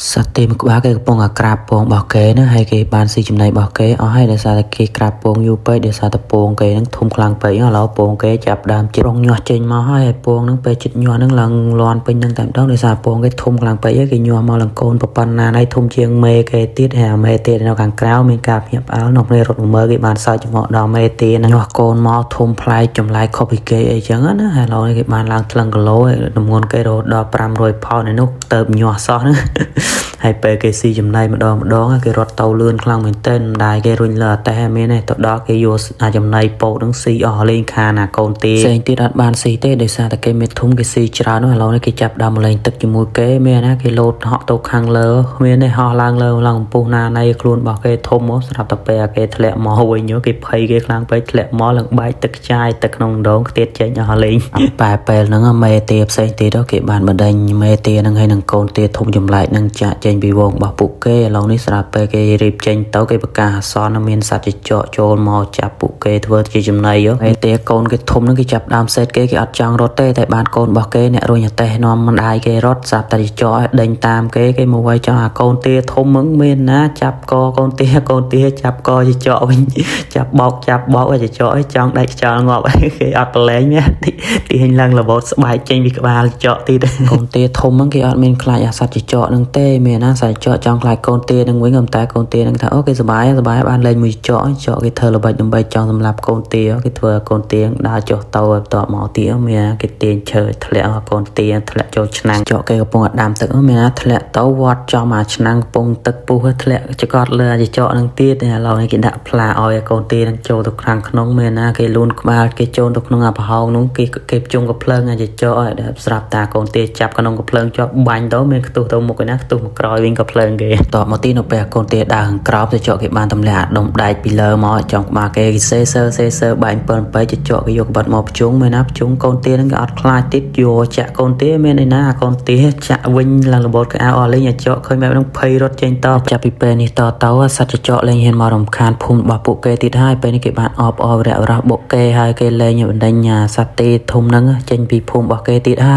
សត្វទេមួយក្បាលគេកំពុងអាក្រាបពងរបស់គេណាហើយគេបានស៊ីចំណីរបស់គេអស់ហើយដោយសារតែគេក្រាបពងយូរពេកដោយសារតែពងគេហ្នឹងធំខ្លាំងពេកឥឡូវពងគេចាប់ដើមជិតរងញាស់ចេញមកហើយហើយពងហ្នឹងពេលជិតញាស់ហ្នឹងឡើងលាន់ពេញហ្នឹងតែម្ដងដោយសារពងគេធំខ្លាំងពេកហើយគេញាស់មកឡើងកូនប៉ុណ្ណាហើយធំជាងមេគេទៀតហើយអាមេទៀតនៅខាងក្រៅមានការភ្ញាក់ផ្អើលនោះគ្នារត់មកមើលគេបានសើចចំហដល់មេទាហ្នឹងញាស់កូនមកធំប្លែកចម្លែកខុសពីគេអីចឹងណាហើយឥឡូវនេះគេបានឡើងថ្លឹងគីឡូហើយទម្ងន់គេរហូតដល់500ផោនឯនោះទៅញាស់សោះហ្នឹង ហើយពេលគេស៊ីចំណីម្ដងម្ដងគេរត់ទៅលឿនខ្លាំងមែនទែនម្ដាយគេរុញលើអតេះមានទេទៅដល់គេយកអាចំណីពោតនឹងស៊ីអស់លេងខានអាកូនទាផ្សេងទៀតអត់បានស៊ីទេដោយសារតែគេមានធំគេស៊ីច្រើននោះឥឡូវនេះគេចាប់ដើមមកលេងទឹកជាមួយគេមានណាគេលោតហក់ទៅខាងលើមានទេហោះឡើងលើឡើងកំពុះណានៃខ្លួនរបស់គេធំមកស្រាប់តែពេលគេធ្លាក់មកវិញគេភ័យគេខ្លាំងពេកធ្លាក់មកឡើងបែកទឹកខ្ចាយទឹកក្នុងដងខ្ទៀតចេញអស់លេងបែពេលហ្នឹងមេទាផ្សេងទៀតគេបានបណ្ដេញមេទាហ្នឹងហើយនឹងកូនទាធំចម្លែកហ្នឹងចាក់ចេញពីវងរបស់ពួកគេឥឡូវនេះស្រាប់ពេលគេរៀបចេញទៅគេប្រកាសអាសន្នមានសត្វចចកចូលមកចាប់ពួកគេធ្វើជាចំណីហើយទាកូនគេធំហ្នឹងគេចាប់ដើមសេតគេគេអត់ចង់រត់ទេតែបានកូនរបស់គេអ្នករុញអាតេះនាំម្ដាយគេរត់ស្រាប់តែចចកឲ្យដេញតាមគេគេមកវាយចង់អាកូនទាធំហ្នឹងមានណាចាប់កកូនទាកូនទាចាប់កចចកវិញចាប់បោកចាប់បោកឲ្យចចកឲ្យចង់ដាច់ខ្យល់ងាប់គេអត់ប្រឡែងមែនទាញឡើងរបូតស្បែកចេញពីក្បាលចកទៀតកូនទាធំហ្នឹងគេអត់មានខ្លាចអាសត្វចចកហ្នឹងទេមានណាសត្វចកចង់ខ្លាចកូនទាហ្នឹងវិញក៏តែកូនទាហ្នឹងថាអូគេសบายសบายបានលេងមួយចកចកគេធ្វើល្បិចដើម្បីចង់សម្លាប់កូនទាគេធ្វើឲ្យកូនទាដើរចុះទៅឲ្យបន្ទាប់មកទៀតមានគេទាញឈើធ្លាក់ឲ្យកូនទាធ្លាក់ចូលឆ្នាំងចកគេកំពុងតែដាំទឹកមានណាធ្លាក់ទៅវត្តចំអាឆ្នាំងកំពុងទឹកពុះធ្លាក់ចកត់លើអាចចកហ្នឹងទៀតឥឡូវនេះគេដាក់ផ្លាឲ្យកូនទាហ្នឹងចូលទៅខាងក្នុងមានណាគេលូនក្បាលគេចូលទៅក្នុងអាប្រហោងនោះគេគេភ្ជុងកំភ្លើងអាចចកឲ្យស្រាប់តាកូនទាចាប់ក្នុងកំភ្លើងជាប់បាញ់ទៅមានខ្ទុះទៅមុខឯណាខ្ទុះមកក្រោយវិញកំភ្លើងគេតបមកទីនៅពេលកូនទាដើរខាងក្រោមទៅចកគេបានទម្លាក់ដុំដែកពីលើមកចំក្បាលគេគេសេសើសេសើបែក7 8ចចកគេយកក្បាត់មកភ្ជុងមែនណាភ្ជុងកូនទាហ្នឹងគេអត់ខ្លាចទៀតយកចាក់កូនទាមានឯណាកូនទាចាក់វិញឡើងរបូតកៅអស់លេងអាចចកឃើញបែបហ្នឹងភ័យរត់ចេញតចាប់ពីពេលនេះតទៅសត្វចចកលែងហ៊ានមករំខានភូមិរបស់ពួកគេទៀតហើយពេលនេះគេបានអបអរវរៈរះបុកគេហើយគេលែងបណ្ដេញសត្វទេធំហ្នឹងចេញពីភូមិរបស់គេទៀតហើយ។